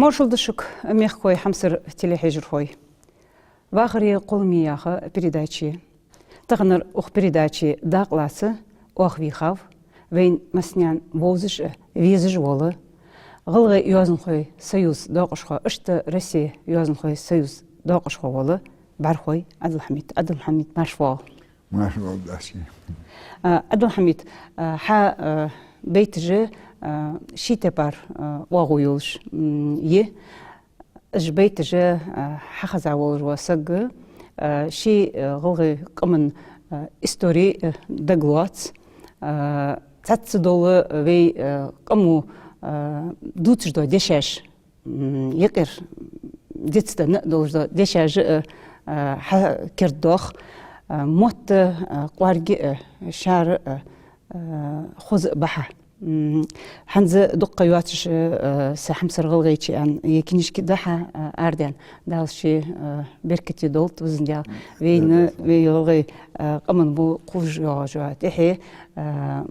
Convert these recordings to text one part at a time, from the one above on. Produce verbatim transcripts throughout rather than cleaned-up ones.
Моаршал да шуга, мехкахой, хьамсара телехьежархой. «Вахаре кхолламе» яха передача я. Таханара укх передаче дакъа лаца оаха вийхав вайна массанена вовзаш а, везаш а вола, ГӀалгӀай йоазонхой союза доакъашхо, иштта Россе йоазонхой союза доакъашхо вола БӀархой Ӏабдул-Хьамид. Ӏабдул-Хьамид, марша воагӀалва. Марша воагӀалва, Даша. А, Ӏабдул-Хьамид, а, хьа, а, байташ а, а, ший тайпара, а, оагӀув йолаш, м, я. Уж байташ а, а, хьахеза волаш вола саг, а, ший, а, гӀалгӀай къаман, а, истори, а, дагалоац, а, цхьацца дола вай, а, къамо, а, дувцаш дола дешаш, м, юкъера дицденна долаш дола дешаш а, а, хьакердадоах, а, мотт а, а, кӀоарга а, шаьра а, а, хоза а ба хьа. М, хӀанз дукха ха йоацаш, а, а, са хьамсара гӀалгӀайче аьнна, е кинишка да хьа, а, арадаьнна. Дала ший, а, беркате долда, Везан Даьла. Вайна, вай гӀалгӀай, а, къаман бу кхувш йоагӀаш йола тӀехье, а,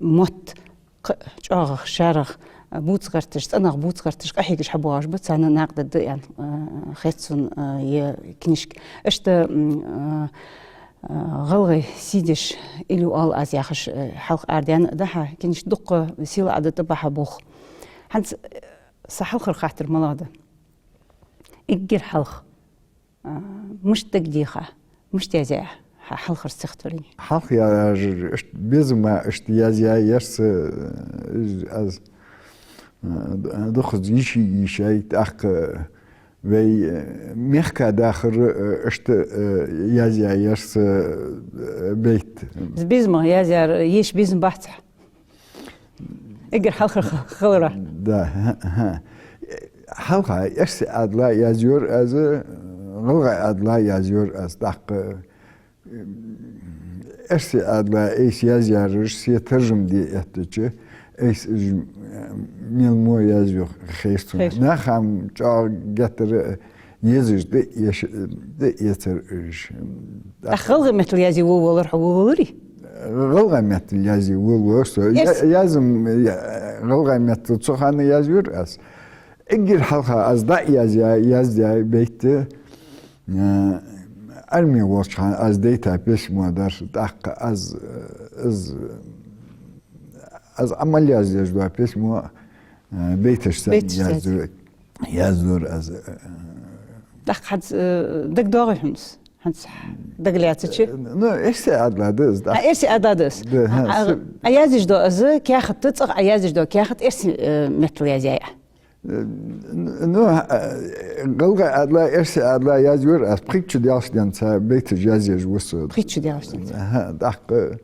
мотт кхы а чӀоагӀагӀа, шаьрагӀа, а, бувца гӀерташ, цӀенагӀа бувца гӀерташ, къахьегаш хьабоагӀаш ба, царна накъадаргда аьнна, а, хет сона, а, е кинишка. Иштта, м, а, а, «ГӀалгӀай сий деш илли оал аз» яхаш, а, хьалха арадаьнна да хьа кинишка, дукха сийлахь а да тӀабахьа болх. ХӀанз, а, са хьалхара хаттар малагӀа да? Эггара хьалха, а, мишта дагадеха, мишта язъяьй хьа хьалхара стихотворени? Хьалха яьржар иштта безама, иштта язъяьй, яьрса, э, из аз, э, дукхаза йийшай, йийшай, тӀаккха вай, э, мехка дахар, э, иштта, э, язъяьй, яьрса, э, бейт. Из безама язъяьр, еш безам бац хьа? Эггара хьалхара ха-, хилара. Да, хӀа, хӀа. Хьалха эрсий Ӏаьдала язйора аз, гӀалгӀай Ӏаьдала язйора аз, тӀаккха, э, эрсий Ӏаьдала айса язъяраш се таржам де эттача, айса уж, э, мел мо язйо хестун. Хеш. Наха-м чӀоагӀа геттара езаш да, еш-, да эцар уж. ТӀаккха гӀалгӀай меттала язъе волавалар хьо, волаваларий? ГӀалгӀай меттала язъе волавалар со. Я-, Эс- язъяьр, я-, гӀалгӀай меттала цу хана язйора аз. Эггара хьалха аз дӀа а язъяь, язъяь бейт, э, арме волча хана аз дайта письмо дар, тӀаккха аз, э, аз, аз Ӏамал яздеш дола письмо, э, бейташ санна Бейташ санна. язду-, яздора аз, э. ТӀаккха хӀанз, э, дагадоагӀий хьона из? ХӀанз дагалаьцача? Э, ну, эрсий Ӏаьдала да из, да. А, эрсий Ӏаьдала да из. Да, хӀа, А, а, с- а яздеш дола из каьхат, цӀагӀа а яздеш дола каьхат эрсий, э, меттала язъяьй? Э, ну, э, гӀалгӀай Ӏаьдала, эрсий Ӏаьдала язйора аз, пхийтта шу даьлча денз бейташ язъеш ва со. Пхийтта шу даьлча денз. ХӀа, тӀаккха,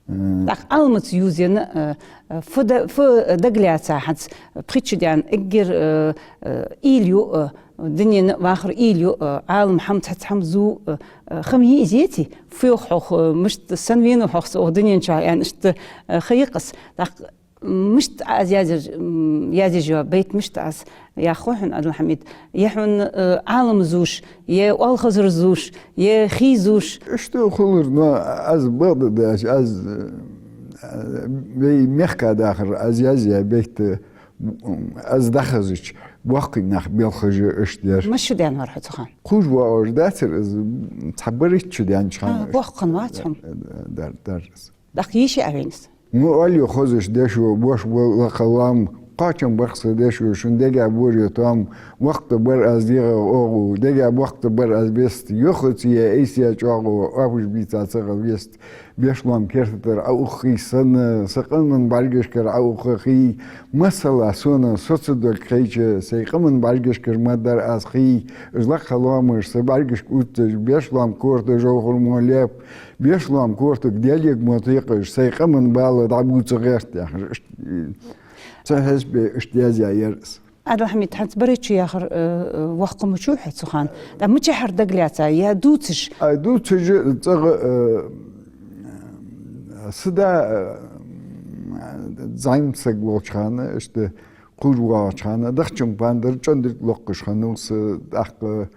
э, ТӀаккха Ӏаламца ювзаенна, э, э, фу да-, фу дагалаьца хӀанз, пхийтта шу даьнна эггара, э, э, уйла ю, э, дунен вахара уйла ю, э, Ӏалам хӀама, цхьацца хӀама зув, э, э, хӀама йий из, еций? Фу йоах хьох, э, мишта, сенна венав хьох со укх дунен чу, аьнна, иштта, э, ха я-кх из. ТӀаккха мишта аз язъеш, м, язъеш йола бейт мишта аз, яххой хьона, Ӏабдул-Хьамид? Е хьона, э, Ӏалам зувш, е оалхазар зувш, е хий зувш? Иштта хулар, но аз бакъда даьча, аз, э, вай мехка дахар, аз язъяь бейт, э, аз дӀахазача, боккхий нах белхаш а иштта яр. Масса шу даьнна вар хьо цу хана? Кхувш воагӀаш дацар из, цхьа барайтта шу даьннача хана. А, боккха хиннавац хьона. Дар, дар из. ТӀаккха йийший Ӏа вайна из? Мо оал хозача дешо, бош ба лакха лоам, кхоачам ба-кх са дешо, шун дега бора тоам, воккха бар аз дегӀа оагӀув, дега боккха бар аз бест, йохаца е айса е чӀоагӀо, оапаш бийца ца гӀа вест, беш лоам керта тӀара Ӏоухий санна, са къаман бӀаргашкара Ӏоуха хий, масала сона со ца дог кхайча, сай къаман бӀаргашкара ма дар аз хий, уж лакха лоамаш са бӀаргашка увтташ, беш лоам корта жовхар мо леп, беш лоам кортага делег мо текъаш, сай къаман бала дӀабувца гӀерт, яхаш. Цу хьисапе иштта язъяь яр из. Ӏабдул-Хьамид, хӀанз барайтта шу яхар, э, э, воккха ма вий хьо цу хана. ТӀаккха мичахьара дагалаьца, е дувцаш? Ай, дувцаш цӀагӀа, э, са да, э, зӀамига саг волча хана, иштта кхувш воагӀача хана, дахчан пандар чӀоагӀа дирк локхаш хиннав са, тӀаккха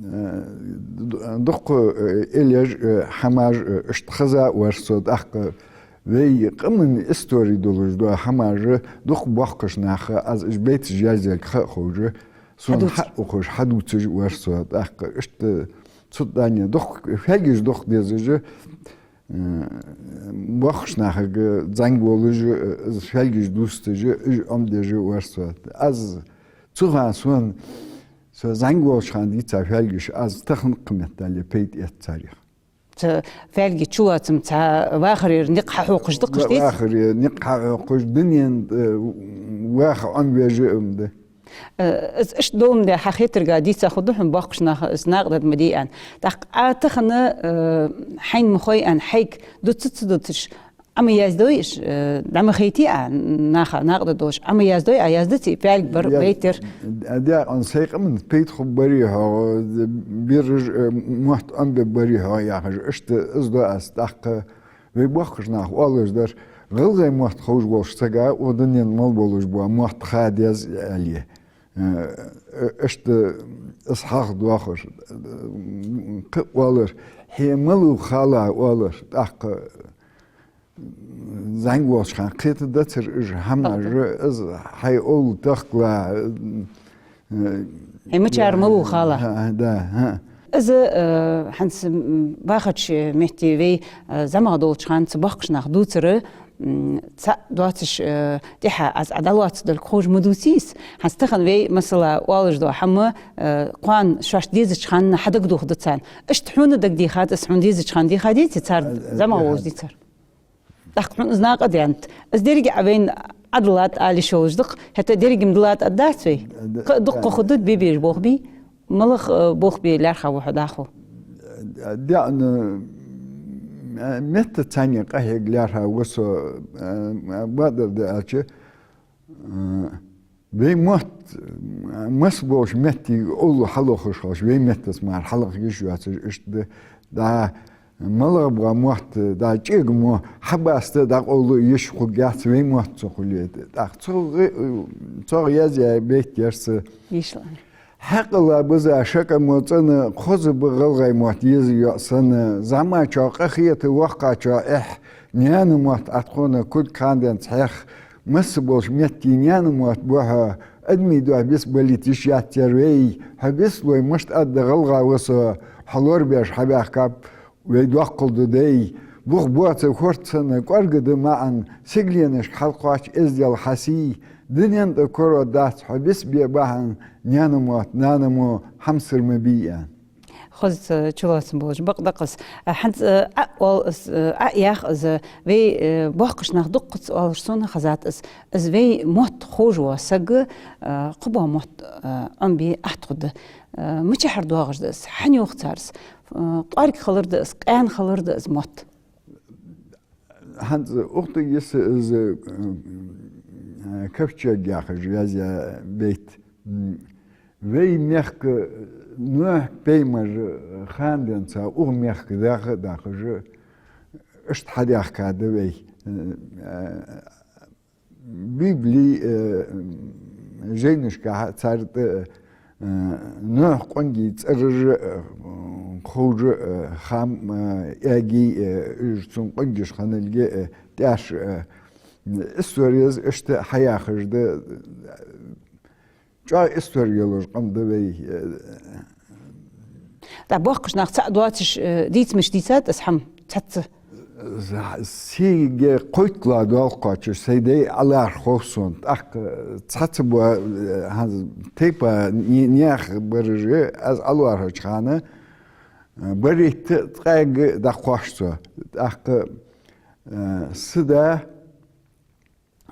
Э, д-, дукха, э, элеш, э, хӀамаш, э, иштта хеза вар со, тӀаккха Вай къаман истори долаш дола хӀамаш дукха боккхача наха, аз уж байташ язъяьлга ха а ховш, сона хьадувц, хьаухаш, хьадувцаш вар со. ТӀаккха иштта цу тӀане дукха, фаьлгаш дукха дезаш, э, боккхача нахага зӀамига волаш, э, фаьлгаш дувцаш, уж Ӏомадеш вар со. Аз цу хана сона, со зӀамига волча хана дийца фаьлгаш, аз тахан кхаметтел пайда эц царех. Цу фаьлгий чулоацамца вахарера никъ хьахьокхаш да-кх уж, дий? Вахарера никъ хьахьокхаш, дунен, э, ваха Ӏомавеш а ма да. Э, из иштта доландаь хьа хетарга дийца хургда хьона боккхача наха из накъадаргда ма дий аьнна. ТӀаккха Ӏа тахан, э, хьайна ма хой аьнна, хьайга дувца ца дувцаш, Ӏа ма яздой уж, э, дӀа ма хайтий Ӏа наха, накъадаргдолаш, Ӏа ма яздой, Ӏа яздаьча фаьлг бар, байтар. Даькъан сай къаман пайда хургбарий-хьогӀ, бераш, э, мотт Ӏомабергбарий-хьогӀ яхаш, иштта из ду аз. ТӀаккха вай боккхача наха оалаш дар, гӀалгӀай мотт ховш волча сага укх дунен мел болаш бола мотт ха деза аьле. Э, э, иштта из хьалха доахаш, э, кхы а оалар, хье малув хала оалар, тӀаккха зӀамига волча хана кхетадацар уж хӀамаш, из хьай овла тахкала, э, хье мичара малув хала. ХӀа, да, хӀа. Из, э, хӀанз, м, бахача метте вай, э, зӀамагӀа долча хана цу боккхача наха дувцар, м, цаӀ доацаш, э, тӀехьа аз Ӏа дӀалоацаргдолга ховш ма дувций из. ХӀанз тахан вай, масала, оалаш дола хӀама, э, кхоана шоашта дезача хана хьадагадохаргда царна. Иштта хьона дагадехад из, хьона дезача хана дехадеций цар, э, э, зӀамагӀа волаш дийцар? ТӀаккха хьона из накъадаьннад. Из деррига а вайна Ӏа диллад ала йиш йолаш да-кх, хӀаьта деррига-м диллад аргдац вай. Кхы а дукха хургда бе-беш болх бе, малагӀа, э, болх бе лаьрхӀа ва хьо дӀахо? ДиӀана, э, метта цхьанне къахьега лаьрхӀа ва со, э, бакъдар да аьлча, э, вай мотт, э, масса болча меттига овла хьалохаш хилча, вай меттаца мара хьалаха йиш йоацаш иштта да. ДӀа малагӀа бола мотт, дӀа чӀега мо хьабаста дӀакъовла йиш хургьяц, вай мотт ца хуле. ТӀаккха цо, цо язъяь байт яр са. Йиш ла. Хьаькъала биза шакӀа мо цӀена, хоза ба гӀалгӀай мотт еза йоӀ санна, зӀамагӀчоа къахета, воккхагӀчоа эхь, наьна мотт Ӏа тхона кулг ханденца хьех, масса болча метте наьна мотт ба хьа, адамий духьа бицбалийта йиш яц ер вай, хьо бицлой мишта аргда гӀалгӀа ва со, хьо лорабеш хьабаьхкаб вай доккхал да дай. Бух боаца хӀорд санна кӀоарга да маӀан, сигаленашка хьалкхоач эздел хьа сий, дунен тӀа кородац хьо бицбе бахьан, наьна мотт, нана мо хьамсара ма бий аьнна. Хоза чулоацам болаш бакъ да-кх из. ХӀанз, э, Ӏа оал из, э, Ӏа ях из, вай, э, боккхача наха дуккхаза оалаш сона хезад из. Из вай мотт ховш вола саг, э, кхыбола мотт, э, Ӏомабе атта хургда. Э, мичахьара доагӀаш да из, хьан йоах цар из, э, кӀоарга хилар да из, къаьна хилар да из мотт? ХӀанз укх тӀа йиса из, э, Ковчег яхаш язъяь байт. М, вай мехка Нохь пайхамар ханденца укх мехка даха а дахаш, иштта хьадаьхка да вай. Э, Библи, э, жайнашка цар тӀа, э, Нохь къонгий цӀераш, э, ховш, э, хам, э, эгий, э, уж цун къонгаш хинналга, э, тӀаш, э, историяз иштта хьаяхаш да, чӀоагӀа истори йолаш къам да вай, э. ТӀаккха боккхача наха цаӀ доацаш, э, дийца мишта дийцад из хӀама цхьацца? З-, сийга кхойтталагӀа доал кхоачаш сай дай ӀалархӀ хов сона. ТӀаккха цхьацца бола, э, хӀанз тайпа не-, наьха бараш, аз ӀалархӀача хана, э, барайтта ткъаьга дӀакхоач со. ТӀаккха, э, са да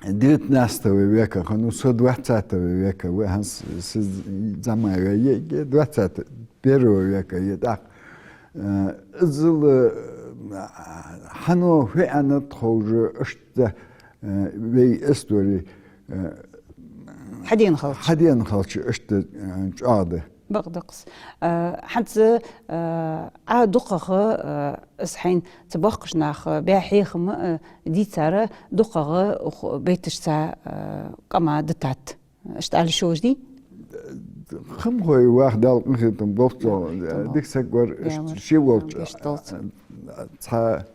девятнадцатого века хиннав, со двадцатого века ва, хӀанз с-, с-, зӀамагӀа вай, е двадцать первого века я тӀаккха. Э, иззал, э, хьан фу аьннад ховш, иштта, э, вай истори, э, хьадена хилча. Хьадена хилча, иштта, э, чӀоагӀа да. Бакъ да-кх из. Э, хӀанз, э, Ӏа дукхагӀа, э, из хьайна цу боккхача наха баь хьехам, э, дийцар дукхагӀа укх байташца, э, къаман дитад. Иштта ала йиш йолаш дий? Хам хой вах, Дала къахетам болба цох, дика саг вар, иштта ший волча, иштта долча. Цхьа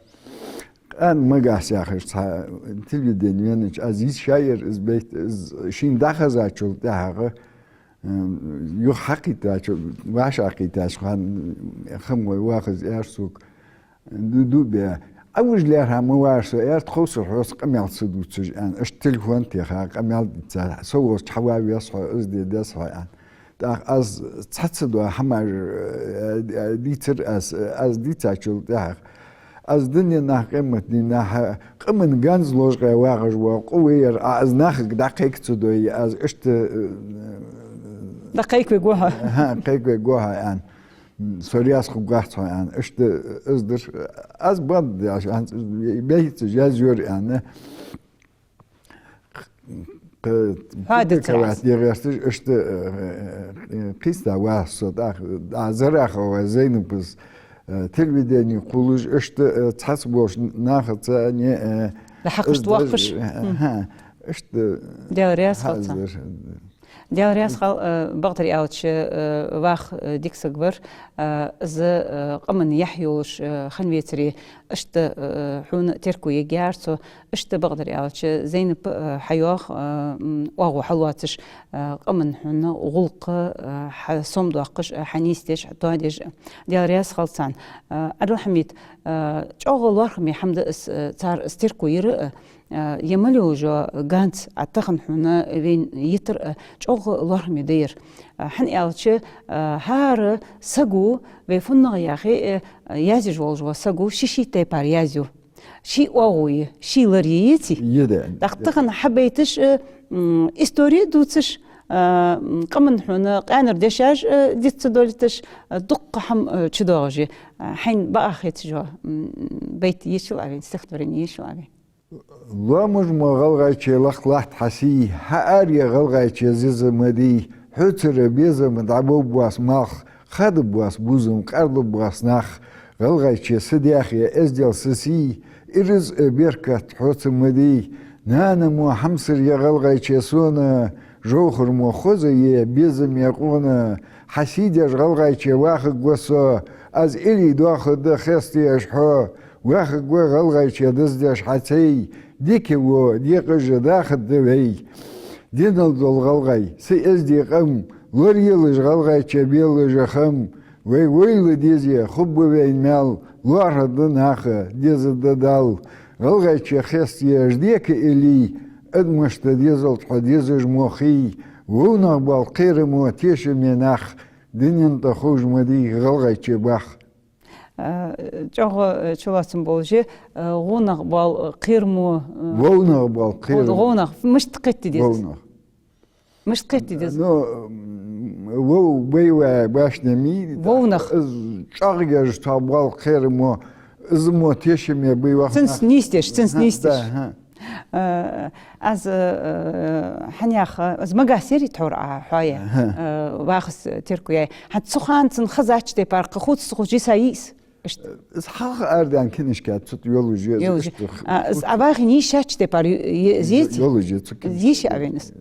Ан Магас яхаш цхьа телевидене венача, аз йийца ша яр из байт, из шийна дӀахезачул тӀехьагӀа, м, юха хьакхийттача, вӀашагӀкхийттача хана, хам вай вахаз аьлар сога, ду, ду бе. Ӏа вижа лаьрхӀа ма вар со, аьлар, тховсара хьоца къамаьл ца дувцаш, аьнна. Иштта телефон техар, къамаьл дийцар, со волча хьавоалавес хьо, из де деза хьо, аьнна. ТӀаккха аз цхьацца дола хӀамаш, э, э, дийцар аз, аз дийцачул тӀехьагӀа. Аз дунен нах, къематдийнахьа, къаман ганз лочкъаяь вагӀаш вола къу ва ер, а аз нахага дӀакхайка ца дой, аз иштта, э, дӀакхайкавергва хьо. Аха, кхайкавергва хьо, аьнна. Со раьза хургвац хьона, аьнна. Иштта из дар. Аз бан деш, аьнна, бехица язйора, аьнна. Кхы-, Хьа дицар аз. Дегъерсташ, иштта, э, э, кхийста вац со, тӀаккха, а, Зарахова Зайнапас, э, телевидене кхувлаш, иштта, э, цхьацца болча нахаца, не, э, Ла хьакхаш из даже, вахкаш? Э, Хм. ха, иштта Даьла раьза хилва царна. хазар. Даьла раьза хилва, э, бакъдар аьлча, э, ваха, э, дика саг вар, э, из, э, къаман яхь йолаш, э, хинна вецаре, иштта, э, хьона терко ергьяр цо, иштта бакъдар аьлча, Зайнап, э, хьайоагӀа, э, м, оагӀув хьалоацаш, э, къаман хьона гӀулакх, э, хьа сомадоаккхаш, э, хьанийсдеш, хьатоадеш, Даьла раьза хилва царна. Э, Ӏабдул-Хьамид, э, чӀоагӀа лоархӀаме хӀама да из, э, цар из терко яр, э, Э, е мел йолаш йола ганз, а тахан хьона вайна йитар, э, чӀоагӀа лоархӀаме да ер. Э, хӀана аьлча, э, хӀара саго, вай фуннагӀа яхе, э, язъеш волаш вола саго ший-ший тайпара язъю. Ший оагӀув я, ший лар я, йиций? Я, да. ТӀаккха тахан хьа байташ, э, м, истори дувцаш, э, м, къаман хьона къаьнара дешаш, э, диц ца долийташ, э, дукха хӀама, э, чудоагӀаш я. Э, хьайна бакъахьа хеташ йола, м, байт йийшал Ӏа вайна, стихотворени йийшал Ӏа вайна. Лоамаш мо, ГӀалгӀайче, лакха латт хьа сий, хьа аре, ГӀалгӀайче, зиза ма дий, хьоцара безам дӀабовргбоац малх, хадабоац бувзам, къарлабоац нах, ГӀалгӀайче, са даьхе, эздел, са сий, ираз а беркат хьоца ма дий. Нана мо хьамсара я, ГӀалгӀайче, сона, жовхар мо хоза я безаме къона, хьа сий деш, ГӀалгӀайче, вахаргва со, аз илли доаха да хестаеш хьо, вахаргва, ГӀалгӀайче, даздеш хьа цай, дика во, декъажа дахаргда вай. Денал дола гӀалгӀай, са эздий къам, лоръелаш, ГӀалгӀайче, белажа хам, вай войла дезе хургба вайна маьл, лоархӀаргда наха, дезаргда Дала. ГӀалгӀайче, хестаеш дека илли, адамашта дезалда хьо дезаш мо хий, вовнагӀа боал кхерам, тешаме нах, дунен тӀа ховш ма дий, ГӀалгӀайче, бах. Э, чӀоагӀа, э, чулоацам болаш я, э, гӀунагӀа боал, э, кхерам, э, ВовнагӀа боал кхерам. ГӀунагӀа. Мишта кхетаде деза? ВовнагӀа. Мишта кхетаде деза? Ну, м, вов бейва башня ми. ВовнагӀа. Из чӀоагӀа еш цхьа боал кхерам, из мо тешаме бий вахна. Цунца нийсдеш, цунца Ха, нийсдеш. да, ха. Э, аз, э, хьанех, аз Магас яр тхьовра Ӏа хьоа, Аха. э, вахас терко яь. ХӀанз цу хана цунна хезача тайпара кхы хувца ца хувца йиса йиса. Иштта. Из хьалха арадаьнна кинишка цу тӀа йолаш я, Йолаш я. иштта А, из хувца. Ӏа вахийна йийшача тайпара ю-, е-, из йиций? Йолаш я цу кинишка. Йийша Ӏа вайна из.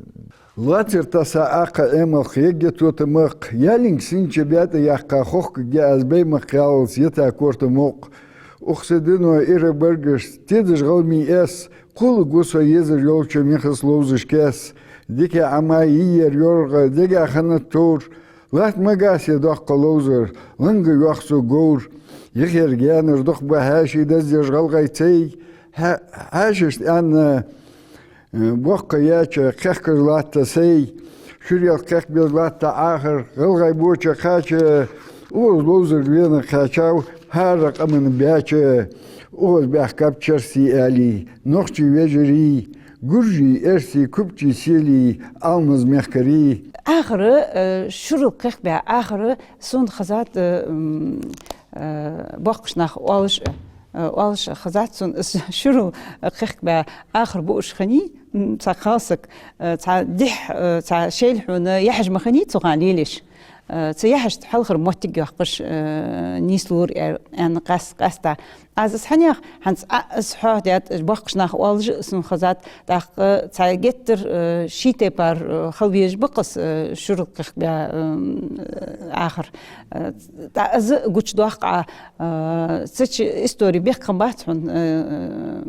Лоацар таса акха Ӏемалх, егге тота мах, ялинг синча бетӀа яккха, хохкаргья аз беймах яллалца йита корта мукъ. Укх са дино ира баргаш, тедаш гӀалмий эс, кхувргва со езар йолча михас ловзаш кес. Дика Ӏама йий ер йоргӀа, дега хиннад товр, латт Магасе доккха ловзар, ланга йоах цо говр. Йихерга янар дукха ба хьаьший даздеш гӀалгӀай цай, хьа-, хьаьшашта аьнна, Э, боккха яьча, кхехкаш латт сай, шуьрел кхехкабеш латт Ӏахар, гӀалгӀай боча кхаьча, укхаза ловзарг вена кхаьчав, хӀара къаман баьча, укхаза баьхкаб черсий, аьлий, нохчий, вежарий, гуржий, эрсий, купчий, селий, Ӏалмаз мехкарий. Ӏахар, э, шуьрел кхехкабаь, Ӏахар сона хезад, э, м, э, боккхийча наха оалаш, э, оалаш хезад сона, из шуьрел кхехкабаь Ӏахар буаш хиннай, м, цхьа кхалсаг, э, цхьа дехьа, э, цхьа шоайла хьона яхьаш ма хиннай цу хана лелаеш. Э, цу яхьашта хьалхара моттиг йоаккхаш, э, нийслора, э, аьнна къаьс-, къаьстта. Аз из хьанех, хӀанз а, из хьоахадаьд, боккхийча наха оалаш а сона хезад, тӀаккха цхьа геттара, э, ший тайпара, э, хила везаш ба-кх из, э, шуралкхехь баь, э, ахар. Э, тӀа из гучадоаккх Ӏа, э, цу чу истори бехк хиннабац хьона, э,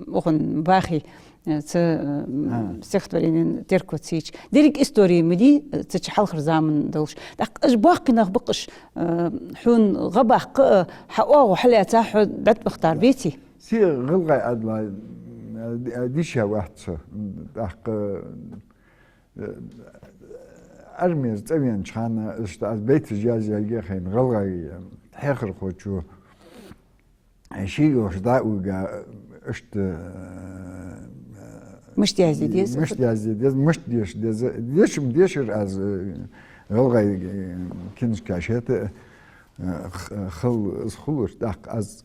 укхан бахий. Э, цу, э, стихотворенен теркалца йича. Деррига истори ма дий, э, цу чу хьалхара заман долаш. ТӀаккха уж боккхий нах ба-кх уж, э, хьона гӀа баккха, э, хьа оагӀув хьалаьца хьо дӀатӀабахийтар беций? Се гӀалгӀай Ӏаьдала, э, дийша вац со. ТӀаккха, э, армера цӀавенача хана, иштта аз байташ язъяьлга хьайна гӀалгӀай хьехархочо ший йош дӀа а вига, иштта, э, мишта язде деза, мишта язде деза, мишта деша деза. Деша-м дешар аз, э, гӀалгӀай, э, кинашка шета, э, х-, хала из хулар, тӀаккха аз.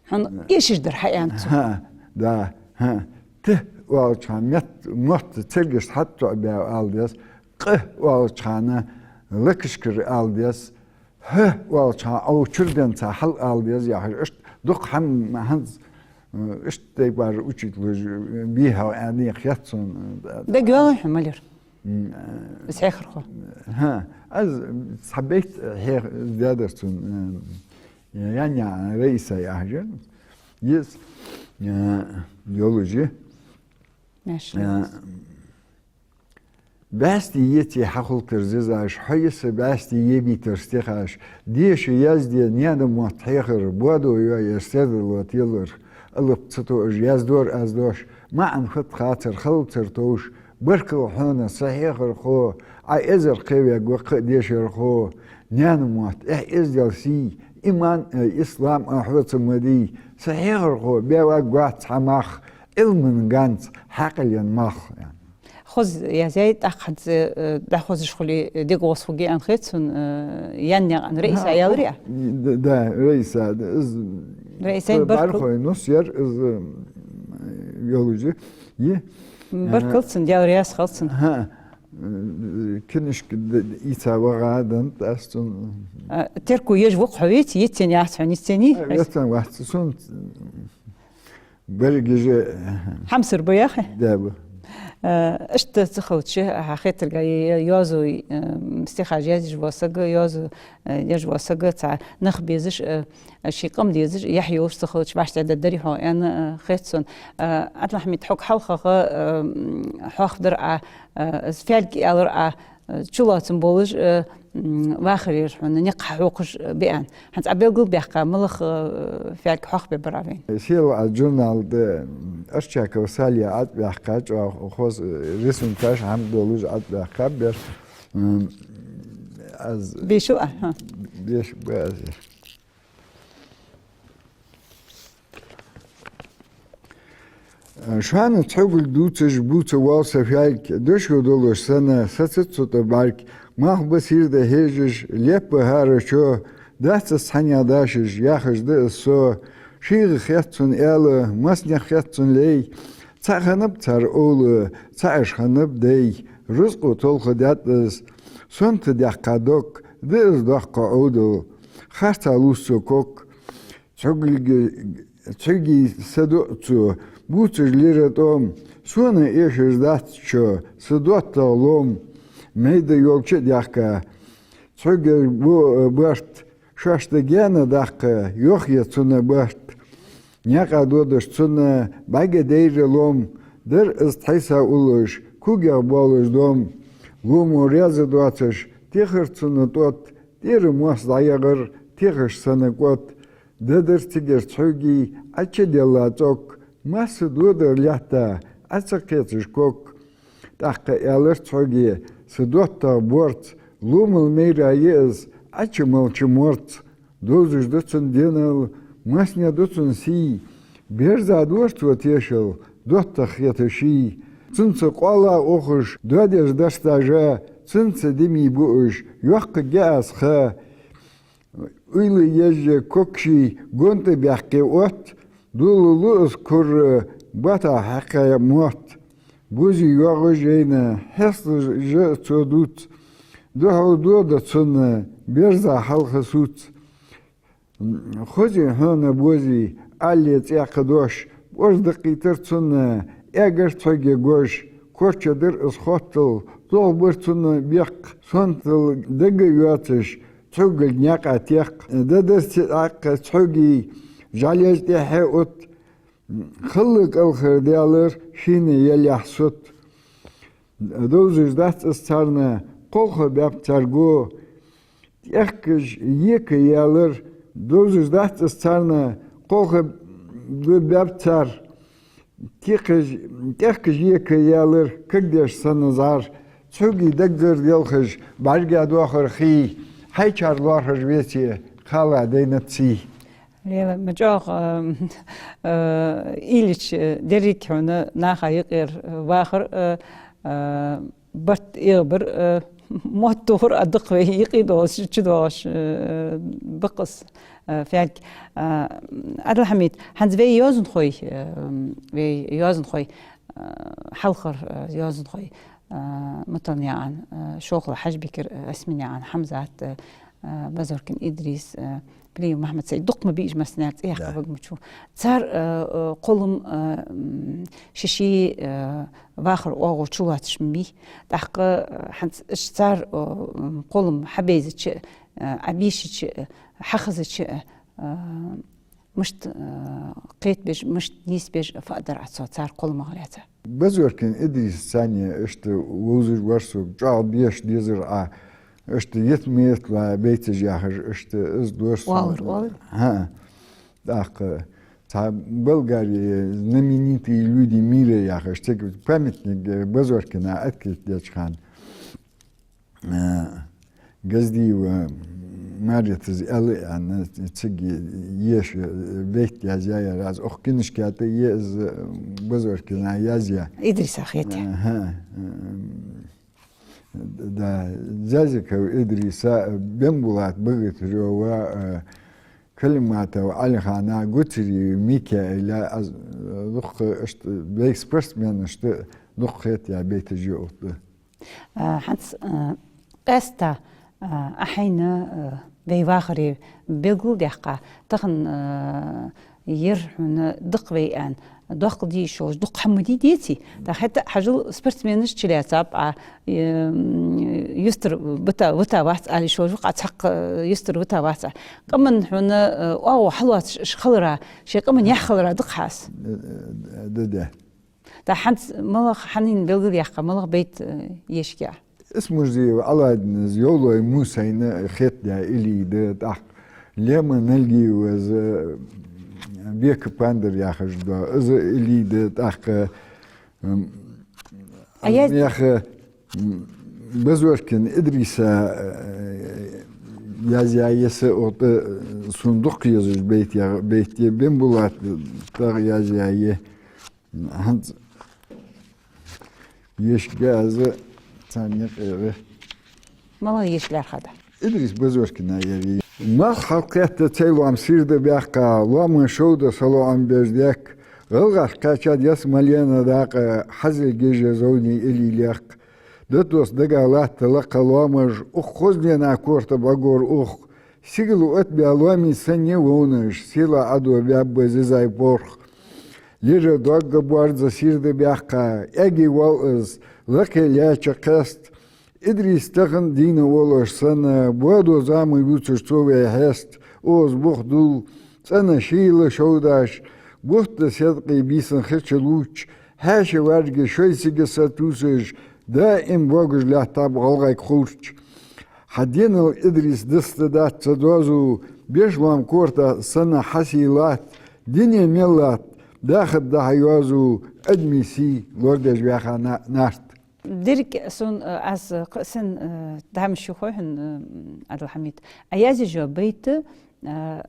Хьона эшаш дар хьааьннад цо. ХӀа, да, хӀа. Т оалача хана мет-, мотт цергашта хьатӀатоӀабаь ала деза, къ оалача хана лакашкара ала деза, хӀ оалача хана Ӏо чура денз хьалъала деза яхаш, иштта дукха хӀама хӀанз, э, иштта тайпара учителаша бийхьа аьнна хет сона. Дагайоалий хьона, малар? М, э, из хьехархо. ХӀа, аз цхьа байт хьех-, даьдар цун, э, Яньян Раиса яхаш. Из, э, йолаш я. Маша. Э, бӀаьсти еце хьахулийтар зизаш, хьо йиса бӀаьсти ебийтар стихаш, деша язде наьна мотт хьехар, бодо йоаеш сердало телар, алап ца тоъаш яздора аз дош, маӀан хӀаьта хацар хала ца товш, баркал хьона, са хьехархо, Ӏа эзар кхеваьгва-кх дешархо, наьна мотт, эхь, эздел, сий, иман а, ислам а хьоца ма дий, са хьехархо, беваргвац хьа мах, Ӏилман ганз хьакъален малх. Хоза язъяьй, тӀаккха хӀанз, э, дӀахозаш хуле, э, дегӀа гӀоз хургья аьнна хет сона, э, Яньян Раиса аьлар-кх. Д-, да, Раиса, да, из Раисайна баркал. БӀарахой нус яр из, э, йолаш я. Баркал цунна, Даьла раьза хилва цунна. ХӀа, э, кинашка д-, д-, ийца вагӀа дан тӀаста цун. А, терко еш ва-кх хьо, веций, еццен яц хьона, еццен йий? А, еццен вац, цун Берригаш хьамсара ба яхе? Да, ба. Э, иштта ца хилча, хьа хетарга, е-, е-, йоазув, э, стихаш язъеш вола саг, йоазув, э, еш вола саг, цхьа нах безаш, э, ший къам дезаш, яхь йолаш ца хилча, вӀаштӀехьдаргдарий хьо аьнна, э, хет сона. Э, Ӏабдул-Хьамид, хьога хьалхагӀа, э, м, хьоахадаьр Ӏа, э, из фаьлг аьлар Ӏа, э, чулоацам болаш, э, м, вахарера хьона никъ хьахьокхаш, э, биан. ХӀанз Ӏа белгалбаьккха, малагӀа, э, фаьлг хьоахабергбар Ӏа вайна? Сел а журналда, м, Арчаков Сале ӀотӀабаьккха, чӀоагӀа хоза, э, рисункаш хӀама долаш ӀотӀабаьккха бер. М, аз бешал а, хӀа. Беш ба аз. Шоана цхьогал дувцаш бувца воал са фаьлг, дошо долаш санна, саца цу тӀа бӀарг, малх ба сийрда да хьежаш, леппа хӀарачо, дац из цхьаннех дашаш, яхаш да из со. ШийгӀа хет цунна аьла, массанех хет цунна лай, цхьаъ хиннаб цар овла, цхьаъ уж хиннаб дай, рузкъо толхадаьд из, сонта даьккха дог, да из доккха Ӏовдал, харца лувс цо ког. Цхьогалга, цхьогалгий са доӀ цо, бувцаш лира тӀом, сона эшаш дац чо, са доттагӀа лом, майда йолча а даьхка. Цхьогалгий бо-, барт, шоашта гаьна даккха, йоах е цунна барт. Наькъа додаш цунна бӀаргадайра лом, дар из тхьайса уллаш, когех боалаш дом. Ломо раьза доацаш, техар цунна тӀот, тӀера моас дӀаягӀар, техаш санна кӀот. Даьдар цигара цхьогалгий, Ӏочудилла цӀок, масса додар лаьтта, Ӏо ца кхецаш ког. ТӀаккха аьлар цхьогалге, са доттагӀа Борц, ломал майра я из, Ӏочумалча морц. Довзаш да цун денал, массане да цун сий, берза дора цо тешал, доттагӀа хета ший. Цунца къоала ухаш, доадеш дар стажа, цунца дими буаш, йоккха геас ха. Уйла еза ког ший гонтӀа баьккхе отт, дола лу из курра, бота хьакхая мотт. Бози йоагӀаш жайна, хьесташ жа цо дувц, Духьал дода цунна берза хьалха сувц. Хозий хьона, бозий, аьле цӀаькха дош, бӀарг даккхийтар цунна, эгар цхьоге гож, корча дар из хоттал, зулам бар цунна беккха, сонтал дага йоацаш, цхьогал наькъа теккха, дадас цӀаькха цхьоги, жӀалеш тӀехьа отт, халла кӀалхара даьлар шийна яллахь сот. Довзаш дац из царна кхолха баьб царго, тӀехкаш ека ялар, довзаш дац из царна кхолха баьб цар, тӀехкаш, тӀехкаш ека ялар, кагдеш санна зӀар, цхьоги даггара делхаш, бӀарга доахар хий, хьайчар лоархӀаш веце, кхала дайнад сий. Лела, ма чӀоагӀа, э, э, илич, э, деррига хьона наха юкъера, э, вахар, э, э, барт эгӀабар, э, мотт тохар а дакх вай юкъе долаш, чу долаш, э, бакъас, э, фаьлг. Э, Ӏабдул-Хьамид, хӀанз вай йоазонхой, э, вай йоазонхой, э, хьалхара, э, йоазонхой, э, Муталнаькъан, э, Шолхала Хьажбикар, э, Осминаькъан Хьамзат, э, э, Базоркин Идрис, э, Плиев Махьмад-Сайд, дукха ма бий уж массане а цӀи яккха, да, ваг ма чу. Цар, э, э, кхоллам, э, м, ший-ший, э, вахара оагӀув чулоацаш ма бий. ТӀаккха, э, хӀанз уж цар, э, м, кхоллам хьабайзача, э, Ӏабийшача, э, хьахазача, э, мишта, э, кхетабеш, мишта нийсбеш фу дар Ӏа цо цар кхолламах лаьца? Базоркин Идрис царна иштта вовзаш вар сога, чӀоагӀа беш дезар Ӏа, иштта ет-ма етла байташ яхаш, иштта из дора сона. Оалар, оалар. ХӀаа. ТӀаккха цхьа Болгарии «Знаменитые люди мира» яхаш, цига памятник, э, Базоркина открыть деча хана, э, Газдиева Марета из аьлар аьнна, цига еша, э, байт язъяьяр аз. Укх книжка тӀа я из, э, Базоркина язъяь. Идриса хетаяь. Аха, э, да, Зязиков Идриса, э, Бембулат Богатырёва, э, Калиматов Ӏалихана, Гуцериев Микаила, аз, э, дукха, иштта вай спортсменашта дукха хетаяь байташ я отту. А, хӀанз, а, къаьстта, а, Ӏа хьайна, а, вай вахаре белгалдаьккха, тахан, а, ер хьона дакх вай аьнна, доккха де йиш йолаш дукха хӀама дий, деций? ТӀаккха хӀаьта а хьажал, спортсменаш чулоацаб Ӏа, э, м, юстара вита, вита вац ала йиш йолаш ва-кх Ӏа, цхьаккха, э, юстара вита вац Ӏа. Къаман хьона, э, оагӀув хьалоацаш уж хилара, шоай къаман яхь хилара дакъа хьа аз. Э, э, да, да. ТӀаккха хӀанз малагӀа, хьанна белгалъяьккха, малагӀа байт, э, ешаргья? Исмурзиев Ӏалаудина из Йовлой Мусайна хетаяь илли да, тӀаккха Лема Нальгиева из, э, «Бека пандар» яхаш да, из илли да, тӀаккха, м, а яз- яха, м, Базоркин Идриса, э, язъяь я са отту, э, сона дукха езаш байт я, байт я, Бембулата тӀагӀа язъяь я. ХӀанз ешаргья аз царна юкъера. МалагӀа еша лаьрхӀад Ӏа? Идрис Базоркина яр. Малх хьалкхетта цай лоам сийрда баьккха, лоаман шовда салоӀам беш даьхка, гӀалгӀашка кхаьчад ялсмален дакъа, хьазил гежа зовний илли лехк. Датос дага латта лакха лоамаш, укх хозлена корта бӀагор ух. Сигала оттабаь лоамий санна я вовнаш, села Ӏодоабаьб зизай порх. Лира догга боарза сийрда баьккха, эгий воал из, лакхе лаьча кхест. Идрис тахан дийна волаш санна, бодо зама ювцаш цо вай хьест, укхаза бух дул, цӀена шийла шовдаш, бутт да седкъий бийсан хи чулувч, хьаьша ваьрга шоай цига сатувсаш, даим богаш лаьттаб гӀалгӀай кхуврч. Хьа денал, Идрис, даста дац цу доазув, беш лоам корта санна хьа сий латт, дуне мел латт, дахаргда хьа йоазув, адамий сий лорадеш ваьха на-, нарт. Деррига сона, э, аз кхы а сен, э, дӀа мишта хой хьона, э, Ӏабдул-Хьамид. Ӏа язъяь йола байт, э,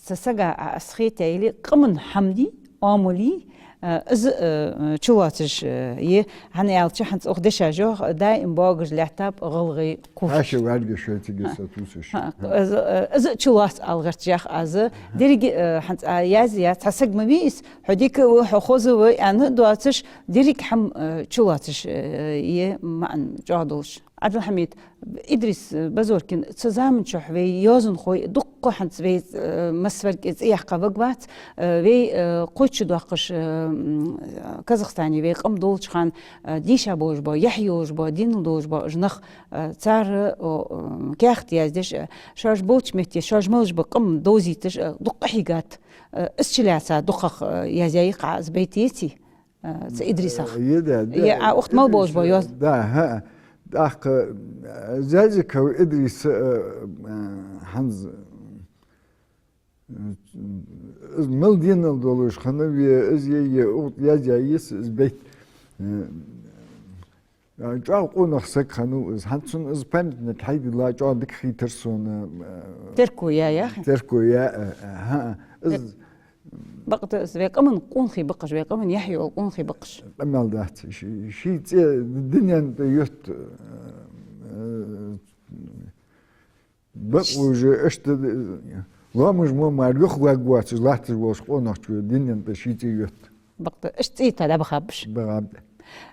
цу сага Ӏа аз хетаяь яле, къаман хӀама дий, оамал дий, э, из, э, чулоацаш, э, я, хӀана аьлча хӀанз укх деша йоах, даим богаш лаьттаб гӀалгӀай кхуврч. Хьаьша ваьрга шоай цига сатувсаш. ХӀа, из, э, из чулоац ала гӀерташ ях аз. Деррига, э, хӀанз Ӏа язъяь, цхьа саг ма вий из, хьо дика ва, хьо хоза ва аьнна доацаш, деррига хӀама, э, чулоацаш, э, я маӀан чӀоагӀа долаш. Ӏабдул-Хьамид, Идрис Базоркин, цу заман чухь вай йоазонхой дукха хӀанз вай, э, массаварг цӀи яьккха ваг вац, э, вай, э, кхойтта шу доаккхаш, э, м, Казахстане вай къам долча хана, э, дийша болаш ба, яхь йолаш ба, дин долаш ба уж нах, э, цар, о, м, каьхат яздеш, э, шоаш болча метте, шоаш малаш ба къам довзийташ, э, дукха къахьийгад. Э, из чулаьца дукхагӀа, э, язъяьй-кх Ӏа из байт, яций? Э, цу Идрисах. Э, е, да, да, Е, а, укх тӀа мел болаш ба Идрис, йоаз. Да, хӀа. ТӀаккха, э, Зязиков Идрис, э, э, хӀанз, э, из мел денал долаш хиннавий, из е, е, укх тӀа язъяьй из, из байт. Э, э, чӀоагӀа къонах саг хиннав из. ХӀанз цун из памятник хьайдилла, чӀоагӀа дика хийтар сона, э, Терко яь, яхий? Терко яь, э, э, хӀа. Из Бакъда из вай къаман къонахий ба-кх уж, вай къаман яхь йола къонахий ба-кх уж. Къамаьл дац. Ши-, ший цӀи дунен тӀа ютт, э, бакъ уже иштта, э, лоамаш мо мара юхаваргвоацаш латташ волаш къонахчо дунен тӀа ший цӀи ютт. Бакъда, иштта цӀи йита дӀабахаб уж. Бахаб.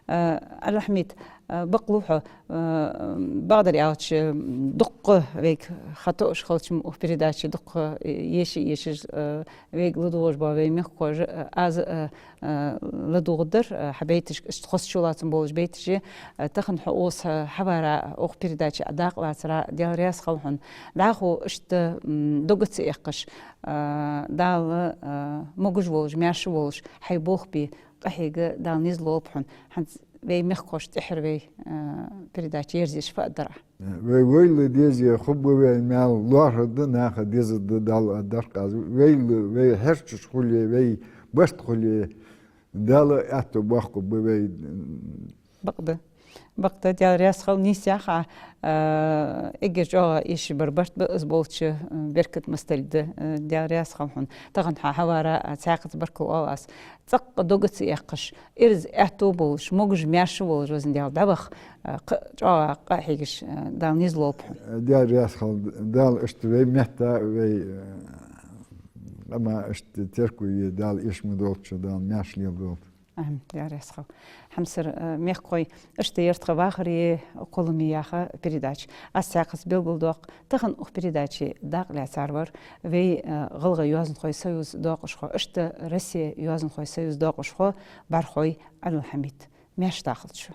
Э, Ӏабдул-Хьамид, э, бакълув хьо, э, бакъдар аьлча, дукха вайга хатоаш хилча ма укх передаче дукха, э, еша, ешаш, э, вайга ладувгӀаш ба вай мехкахоша, э, аз, э, э, ладувгӀаргдар, э, хьа байташка, иштта хоза чулоацам болаш байташ, э, тахан хьо укхаза хьавара, укх передаче Ӏа дакъа лацара, Даьла раьза хилва хьона. ДӀахо иштта, м, дог ца эккхаш, э, Дала, э, могаш волаш, маьрша волаш, хьай болх бе, къахьега Дала низ лолба хьона. ХӀанз вай мехкахошта тӀеххьара вай, э, передача ерзаеш фу аргдар Ӏа? Вай вайла деза хургба вай маьл, лоархӀаргда наха, дезаргда Дала, аргдар-кх аз. Вайла, вай хьерчаш хуле, вай барт хуле, Дала аьттув боаккхаргба вай. Бакъда. Бакъда, Даьла раьза хилва, нийсъяьй Ӏа, э, эггара чӀоагӀа эшаш бар барт ба из болча, э, беркат масталг да, э, Даьла раьза хилва хьона. Тахан хьо хьавара, э, цхьаькхаза баркал оал аз. ЦӀаккха дог ца эккхаш, ираз аьттув болаш, могаш-маьрша волаш, Везан Даьла, дӀаваха, э, кхы а чӀоагӀа къахьегаш, э, Дала низ лолба хьона. Даьла раьза хилва, Дала иштта вай метта, вай, э, къама иштта теркам бе Дала, эша ма долда шо, Дала маьрша лелдолда. Амин, Даьла раьза хилва. Хьамсара, э, мехкахой, иштта ер тха «Вахари кхоллами» яха передача. Аз цхьаькхаза белгалдоаккх, тахан укх передаче дакъа лаьцар вар вай, э, ГӀалгӀай йоазонхой союза доакъашхо, иштта Россе йоазонхой союза доакъашхо БӀархой Ӏабдул-Хьамид. Маьрша дахалда шо.